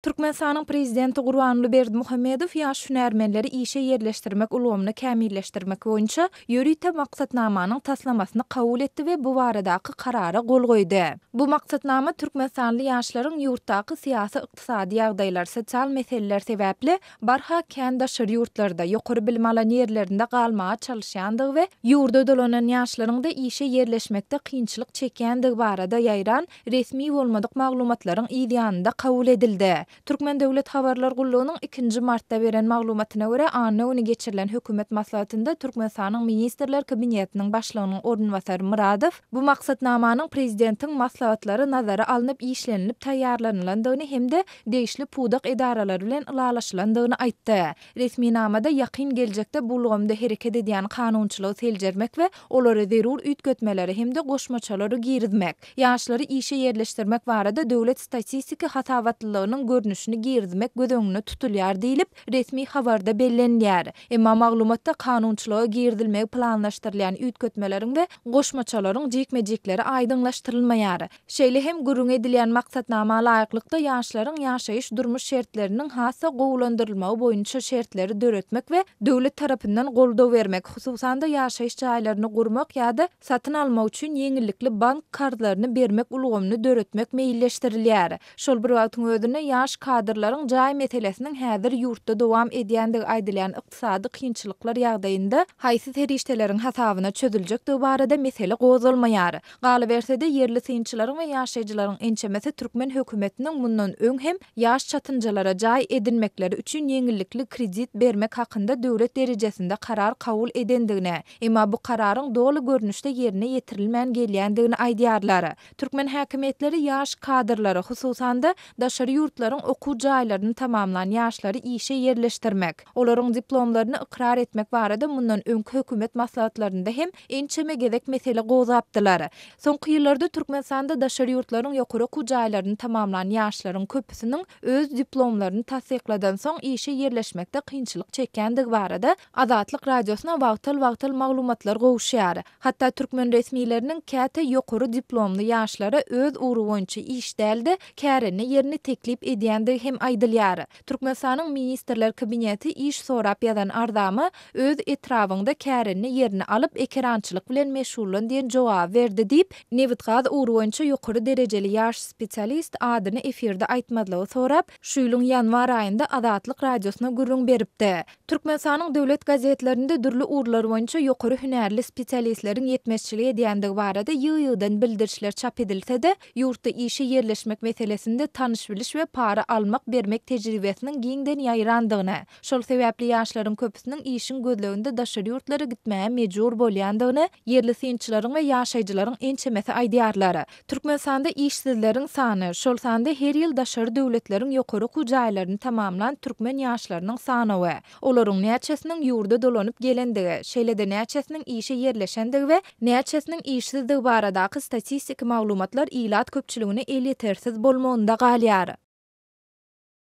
Türkmenistanyň Prezidenti Gurbanguly Berdimuhamedow ýaş hünärmenleri işe ýerleşdirmek ulgamyny kämilleşdirmek boýunça ýörite maksatnamanyň taslamasyny kabul etdi we bu baradaky Karara gol goýdy. Bu maksatnama türkmenistanly ýaşlaryň ýurtdaky syýasy-ykdysady ýagdaýlar, sosial meseleler sebäpli barha kän daşary ýurtlarda, ýokary bilim alan ýerlerinde galmaga çalyşýandygy we ýurda dolanan ýaşlaryň-da işe ýerleşmekde kynçylyk çekýändigi barada ýaýran resmi bolmadyk maglumatlaryň yz ýanynda kabul edildi. Türkmen döwlet habarlar gullugynyň ikinji martda beren maglumatyna görä, anna güni geçirilen hökümet maslahatynda Türkmenistanyň Ministrler Kabinetiniň Başlygynyň orunbasary Myradow bu maksatnamanyň prezidentiň maslahatlary nazara alnyp işlenilip taýýarlanylandygyny hem-de degişli pudak edaralary bilen ylalaşylandygyny aýtdy. Resminamada ýakyn geljekde bu ulgamda hereket edýän kanunçylygy seljermek we olara zerur üýtgetmeleri hem-de goşmaçalary girizmek, ýaşlary işe ýerleşdirmek barada döwlet statistiki hasabatlylygynyň görnüşini girizmek göz öňünde tutulýar diýlip, resmi habarda bellenilýär. Emma maglumatda kanunçylyga girizilmegi planlaşdyrylýan üýtgetmeleriň we goşmaçalaryň jikme-jikleri aýdyňlaşdyrylmaýar. Şeýle hem gürrüňi edilýän maksatnama laýyklykda ýaşlaryň ýaşaýyş-durmuş şertleriniň has-da gowulandyrylmagy boýunça şertleri döretmek we döwlet tarapyndan goldaw bermek, hususan-da ýaşaýyş jaýlaryny gurmak ýa-da satyn almak üçin ýeňillikli bank karzlaryny bermek ulgamyny döretmek meýilleşdirilýär. Şol bir wagtyň özünde ýaş kadrlaryň jaý meselesiniň häzir ýurtda dowam edýändigi aýdylýan ykdysady kynçylyklar ýagdaýynda haýsy serişdeleriň hasabyna çözüljekdigi barada mesele gozgalmaýar. Galyberse-de, ýerli synçylaryň we ýaşaýjylaryň ençemesi türkmen hökümetiniň mundan öň hem ýaş çatynjalara jaý edinmekleri üçin ýeňillikli kredit bermek hakynda döwlet derejesinde karar kabul edendigini, emma bu kararyň doly görnüşde ýerine ýetirilmän gelýändigini aýdýarlar. Türkmen häkimiýetleri ýaş kadrlary, hususan-da, daşary ýurtlaryň okuw jaýlaryny tamamlan ýaşlary işe ýerleşdirmek, olaryň diplomlaryny ykrar etmek barada mundan öňki hökümet maslahatlarynda hem ençeme gezek mesele gozgapdylar. Soňky ýyllarda Türkmenistanda daşary ýurtlaryň ýokary okuw jaýlaryny tamamlan ýaşlaryň köpüsiniň öz diplomlaryny tassykladansoň işe ýerleşmekde kynçylyk çekýändigi barada Azatlyk Radiosyna wagtal-wagtal maglumatlar gowuşýar. Hatda türkmen resmileriniň käte ýokary diplomly ýaşlara öz ugry boýunça iş däl-de, kärende ýerini teklip edýändigi hem aýdylýar. Türkmenistanyň Ministrler Kabineti iş sorap ýazan arzama Öz etrabyňda kärende ýerini alyp, ekerançylyk bilen meşgullan diýen jogaby berdi diýip, nebitgaz ugry boýunça ýokary derejeli ýaş spesialist adyny efirde aýtmazlygy sorap, şu ýylyň ýanwar aýynda Azatlyk Radiosyna gürrüň beripdi. Türkmenistanyň döwlet gazetlerinde dürli ugurlar boýunça ýokary hünärli spesialistleriň ýetmezçilik edýändigi barada ýygy-ýygydan bildirişler çap edilse-de, Ýurtda işe ýerleşmek meselesinde tanyş-biliş we para almak-bermek tejribesiniň giňden ýaýrandygyny, şol sebäpli ýaşlaryň köpüsiniň işiň gözleginde daşary ýurtlara gitmäge mejbur bolýandygyny ýerli synçylaryň we ýaşaýjylaryň ençemesi aýdýarlar. Türkmenistanda işsizleriň sany, şol sanda her ýyl daşary döwletleriň ýokary okuw jaýlaryny tamamlan türkmen ýaşlarynyň sanawy, Olaryň näçesiniň ýurda dolanyp gelendigi, şeýle-de näçesiniň işe ýerleşendigi we näçesiniň işsizdigi baradaky statistiki maglumatlar ilat köpçüligine elýetersiz bolmagynda galýar.